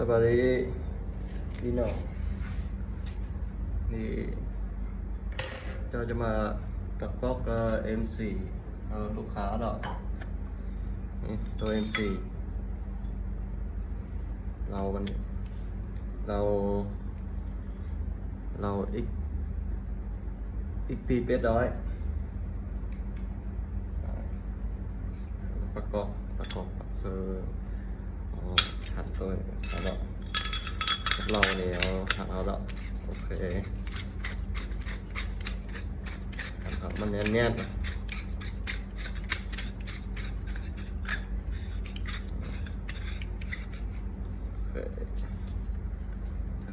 ສະບາຍດີພີ່ນ້ອງ ນີ້ເຈົ້າຈະມາປະກອບກັບເອັມຊີ ເອີ ລູກຄ້າເນາະ ນີ້ໂຕເອັມຊີ ເລົາມັນ ເລົາ ເລົາອີກ ອີກຕີເປັດນ້ອຍ ປະກອບ ປະກອບເຊີ ອໍ ຫັນໂຕເອົາເນາະ ເຮົານີ້ເອົາ ຫັນເອົາເນາະ ໂອເຄ ຫັນເອົາມັນແໜ້ນໆ ໂອເຄ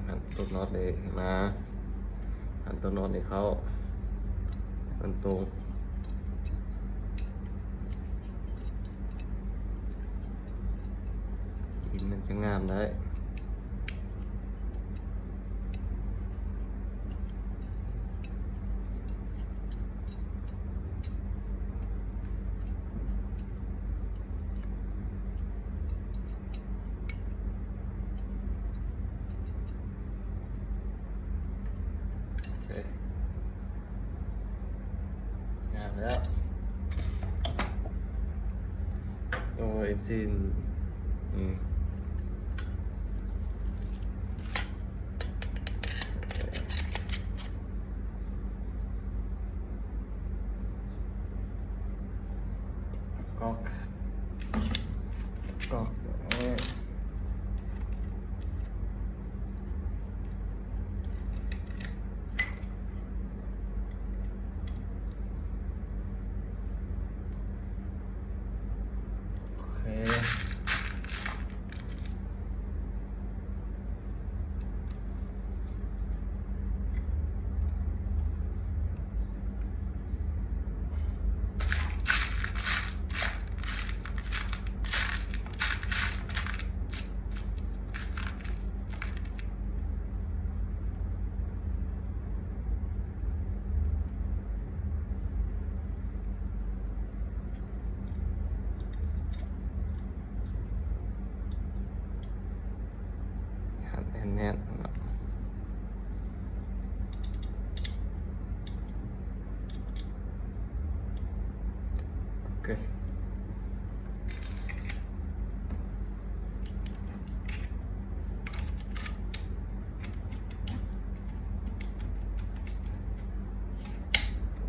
ຫັນໂຕນັອດນີ້ມາ ຫັນໂຕນັອດນີ້ເຂົ້າ ມັນຕົງ ຕີນມັນຈະງາມໄດ້. ງາມແລ້ວ ໂຕເອັມຊີ ອືມ ກອກ ກອກ ເອີ ໂອເຄ. ຫັນແໜ້ນໆ ເນາະ ໂອເຄ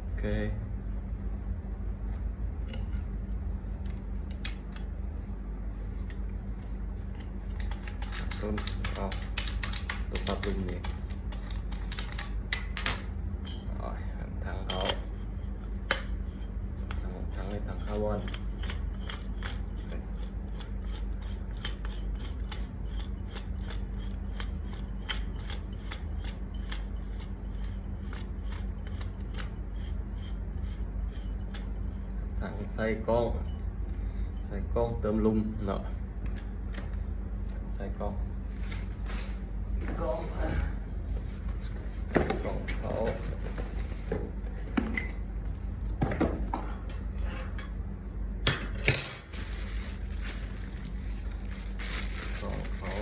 ໂອເຄ. ຕົ້ນ ເອົາ ຕົວປັບລົງນີ້ ໂອ້ຍ ທາງເຂົ້າ ທາງ ທາງ ທາງເຂົ້າບ່ອນ ທາງໃສ່ກ້ອງ ໃສ່ກ້ອງເຕີມລຸ່ມເນາະ ໃສ່ກ້ອງ ໃສ່ກ້ອງ ໃສ່ກ້ອງເຂົ້າ ກ້ອງເຂົ້າ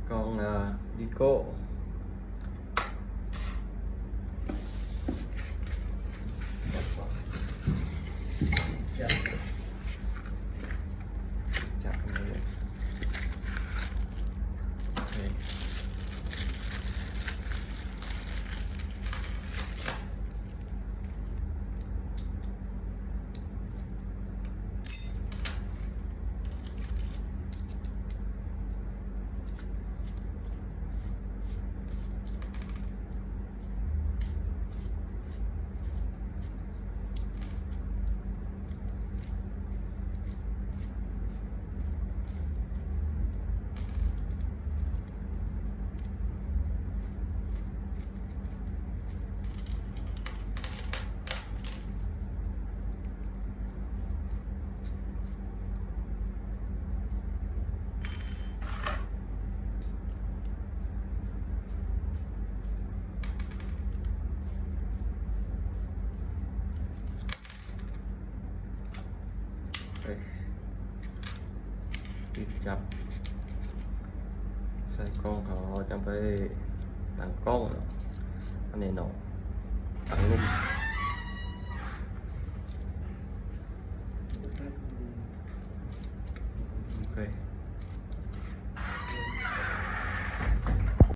ກ້ອງ ເອີ ດີໂກ້. ຈັບ ຈັບມັນເລີຍ ໂອເຄ. ໂ ໃສ່ກ້ອງເຂົາ ເຮົາຈັ່ງໄປຕັ້ງກ້ອງເນາະ. ອັນນີ້ເນາະ ຕັ້ງລຸ່ມ. ໂອເຄ